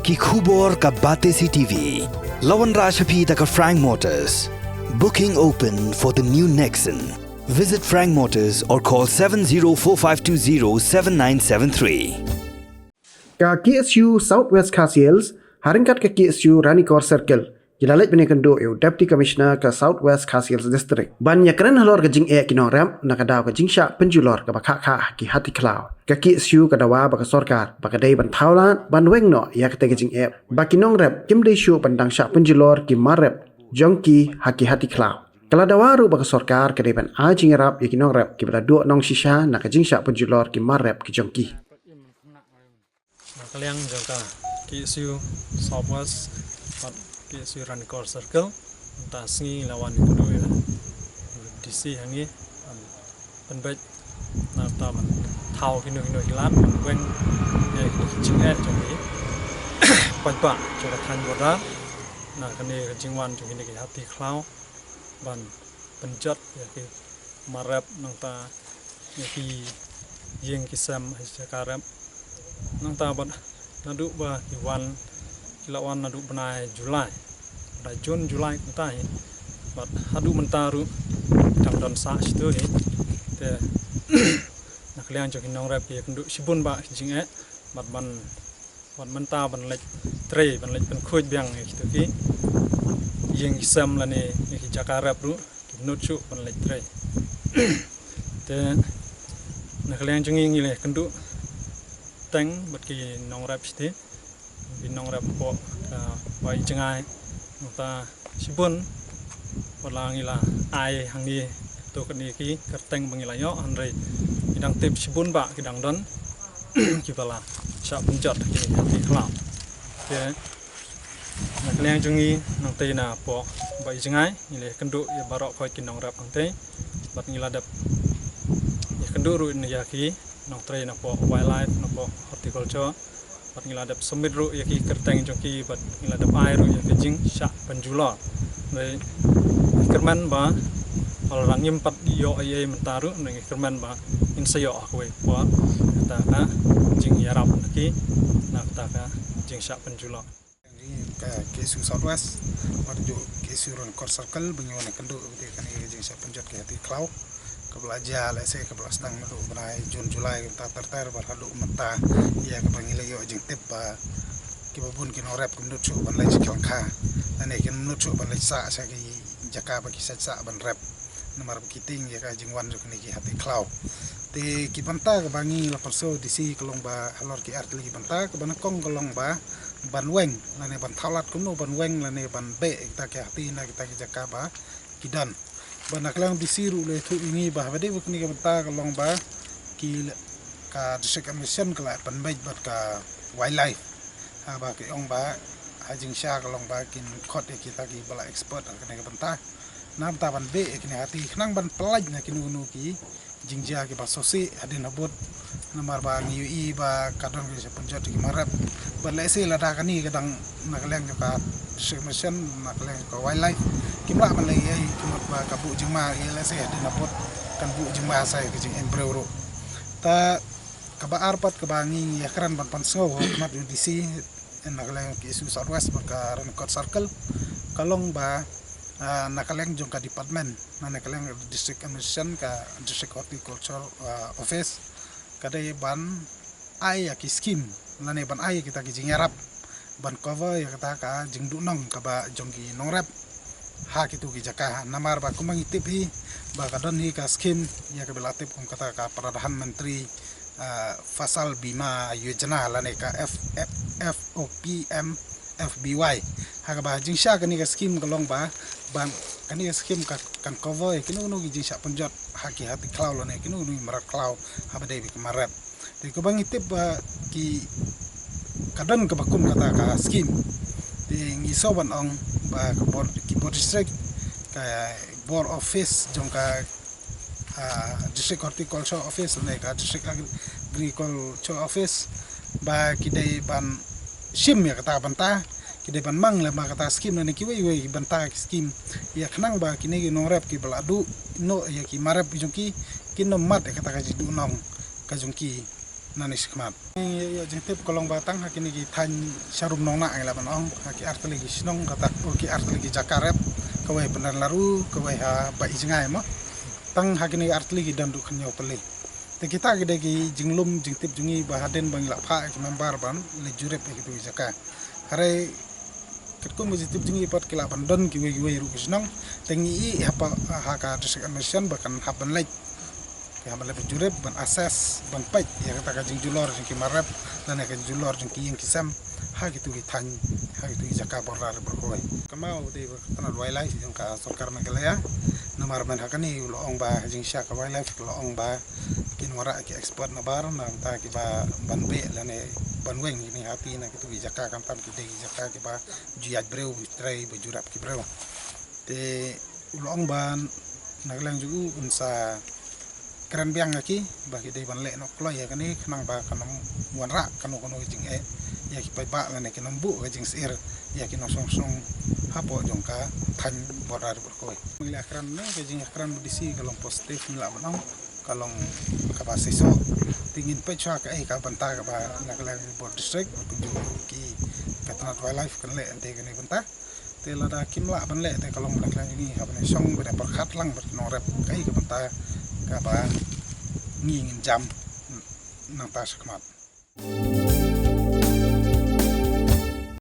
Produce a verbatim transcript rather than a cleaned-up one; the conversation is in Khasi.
Ki khubor ka Batesi T V. La wanrah sha phi da ka Frank Motors. Booking open for the new Nexon. Visit Frank Motors or call seven zero four five two zero seven nine seven three. Ka K S U South West Khasi Hills, ha ryngkat ka K S U Ranikor Circle, ki la leit ban ïakynduh ïa u Deputy Commissioner ka South West Khasi Hills District ban ïakren halor ka jingeh ki nongrep na ka daw ka jingshah pynjulor kaba khah khah ha ki hati khlaw. Ka K S U ka dawa ba ka sorkar ba ka dei ban thaw lad ban weng noh ïa katei ka jingeh ba ki nongrep kim dei shuh ban dang shah pynjulor ki mar rep jong ki ha ki hati khlaw. Ka la dawa ruh ba ka sorkar ka dei ban ai jingïarap ïa ki nongrep kiba la duh nongshisha na ka jingshah pynjulor ki mar rep ki jong ki. Na ka liang jong ka K S U South West bad K S U Ranikor Circle, mynta sngi la wan ïakynduh ïa u D C hangne, ban pynbeit na ka bynta ban thaw kino kino ki lad ban weng ïa ki jingeh jong ki paidbah jong ka thaiñ border na kane ka jingwan jong kine ki hati khlaw ban pynjot ïa ki mar rep, nangta ïa ki ïing ki sem ha jaka rep. Nangta bad naduh ba ki wan, ki la wan naduh bnai July, bnai June, July kumta hi, bad haduh mynta ruh dang don sah shatu hi. Te na ka liang jong ki nongrep ki ïakynduh shibun bah ki jingeh bad ban, ban mynta ban leit trei, ban leit pynkhuid biang ïa kito ki ïing ki sem lane ïa ki jaka rep ruh kim nud shuh ban leit trei. Te na ka liang jong ngi ngi la ïakynduh teng bad ki nongrep shiti, ki nongrep hapoh ka Bai Jngai, nangta shibun wat la ngi la ai hangne to katne ki kyrteng ba ngi la ïoh, hynrei ngi dang tip shibun bah ki dang don kiba la shah pynjot ha kine ki hati khlaw. Te na ka liang jong ngi nangtei napoh Bai Jngai ngi la ïakynduh ïa baroh khoit ki nongrep hangtei bad ngi la dep ïakynduh ruh ïa ki nongtrei napoh wildlife, napoh horticulture, bad ngi la dep submit ruh ïa ki kyrteng jong ki bad ngi la dep ai ruh ïa ki jingshah pynjulor. Hynrei ngi kyrmen ba halor ngim pat ïoh ei ei mynta ruh, hynrei ngi kyrmen ba ngin sa ïoh ha kawei ka por kata ka jingïarap na ki, na kata ka jingshah pynjulor. Ka K S U South West bad ju K S U Ranikor Circle ba ngi wan ïakynduh ïa kane ka jingshah pynjot ki hati khlaw kaba la jia lehse kaba la sdang naduh bnai June, July kumta ter ter bad haduh mynta ïa kaba ngi la ïoh jingtip ba kiba bun ki nongrep kim nud shuh ban leit sha ki lyngkha lane kim nud shuh ban leit sah sha ki jaka ba ki sait sah ban rep namar ba ki tieng ïa ka jingwan jong kine ki hati khlaw. Te ki bynta kaba ngi la pynshai D C ka long ba halor ki ar tylli ki bynta, kaba nyngkong ka long ba ban weng lane ban thaw lad kumno ban weng lane ban beh ïa kita ki hati na kita ki jaka ba ki don. Ba na ka liang D C ruh la ïathuh ïa ngi ba haba dei ba kine ki bynta ka long ba ki, ka District Administration ka la pynbeit bad ka Wildlife, haba ki ong ba ha jingshisha ka long ba kin khot ïa kita kiba la expert ha kane ka bynta. Na bynta ban beh ïa kine hati khnang ban pyllait na kino kino ki jingjia kiba sngewsih hadien habud. Namar ba ngi ïohi ba ka don ka jingshah pynjot ïa ki mar rep. Bad lehse lada kane ka dang na ka liang jong ka District Administration, na ka liang jong ka Wildlife, kim lah ban leh ei ei, ki mut ba ka buh jingma ïa lehse hadien habud kan buh jingma sa ïa ka jingim briew ruh. Ta kaba ar pat kaba ngi ïakren ban pynsngew ha khmat jong D C na ka liang K S U South West bad ka Ranikor Circle ka long ba, ah, na ka liang jong ka department, na, na ka liang District Administration, ka District Horticulture, ah, Office, ka dei ban ai ïa ki scheme lane ban ai ïa kita ki jingïarap ban cover ïa kata ka jingduhnong kaba jong ki nongrep ha kito ki jaka. Namar ba kumba ngi tip hi ba ka don hi ka scheme ïa kaba la tip kum kata ka Pradhan Mantri, ah, Fasal Bima Yojana lane ka F, F, F O P M F B Y. Ha kaba jingshisha kane ka scheme ka long ba, ban, kane ka scheme ka kan cover ïa kino kino ki jingshah pynjot ha ki hati khlaw lane kino kino ki mar rep khlaw haba dei ba ki mar rep. Te kaba ngi tip ba ki, ka don kaba kum kata ka scheme. Te ngi sngew ban ong ba ka bor, ki bor district, ka bor office jong ka, ah, District Horticulture Office ne ka District Agri-, Agriculture Office ba ki dei ban shim ïa kata ka bynta, ki dei ban mang lem bad kata ka scheme ne kiwei kiwei ki bynta ki scheme ïa khnang ba kine ki nongrep kiba la duh noh ïa ki mar rep jong ki, kin ym mad ïa kata ka jingduhnong ka jong ki. nani shakhmat. Ïa jingtip ka long ba tang ha kine ki thaiñ sharum nongna ngi lah ban ong ha ki artylli ki shnong kata, ki artylli ki jaka rep, kawei Pyndenlaru, kawei ha Bah Ijngai mo. Tang ha kine ki artylli ki don duh khynñiaw tylli. Te kita ki dei ki jinglum jingtip jong ngi ba hadien ba ngi lah phah ki member ban leit jurip ïa kitu ki jaka. Hynrei katkum ka jingtip jong ngi pat ki lah ban don kiwei kiwei ruh ki shnong. Te ngi ïohi ha ka district administration ba kan hap ban leit, ki hap ban leit ban jurip, ban assess, ban peit ïa kata ka jingjulor jong ki mar rep lane ka jingjulor jong ki ïing ki sem ha kitu ki thaiñ, ha kitu ki jaka border border kawei. Kynmaw dei ba ka tnat wildlife jong ka sorkar Meghalaya, namar mynta kane u la ong ba jingshisha ka wildlife u la ong ba kin wanrah ki expert nabar na bynta kiba ban beh lane ban weng kine ki hati na kitu ki jaka, khamtam ki dei ki jaka kiba ju ïaid briew, ba trei, ba ju rep ki briew. Te u la ong ba na ka liang jong u un sa kren biang ïa ki ba ki dei ban leh noh kloi ïa kane khnang ba kan ym wanrah kano kano ka jingeh ïa ki paidbah lane kin ym buh ka jingsyier ïa ki nongshong shnong hapoh jong ka thaiñ border border kawei. Ngi la kren na ka jingkren ba D C ka long positive, ngi lah ban ong ka long kaba seisoh. Te ngin peit shuwa kaei ka bynta kaba na ka liang border district bad kumjuh ki ka tnat wildlife kan leh ïa kane ka bynta. Te lada kim lah ban leh te ka long na ka liang jong ngi ha ban ïashong ban ïapyrkhat lang bad ki nongrep kaei ka bynta kaba ngi ngin jam nangta shakhmat.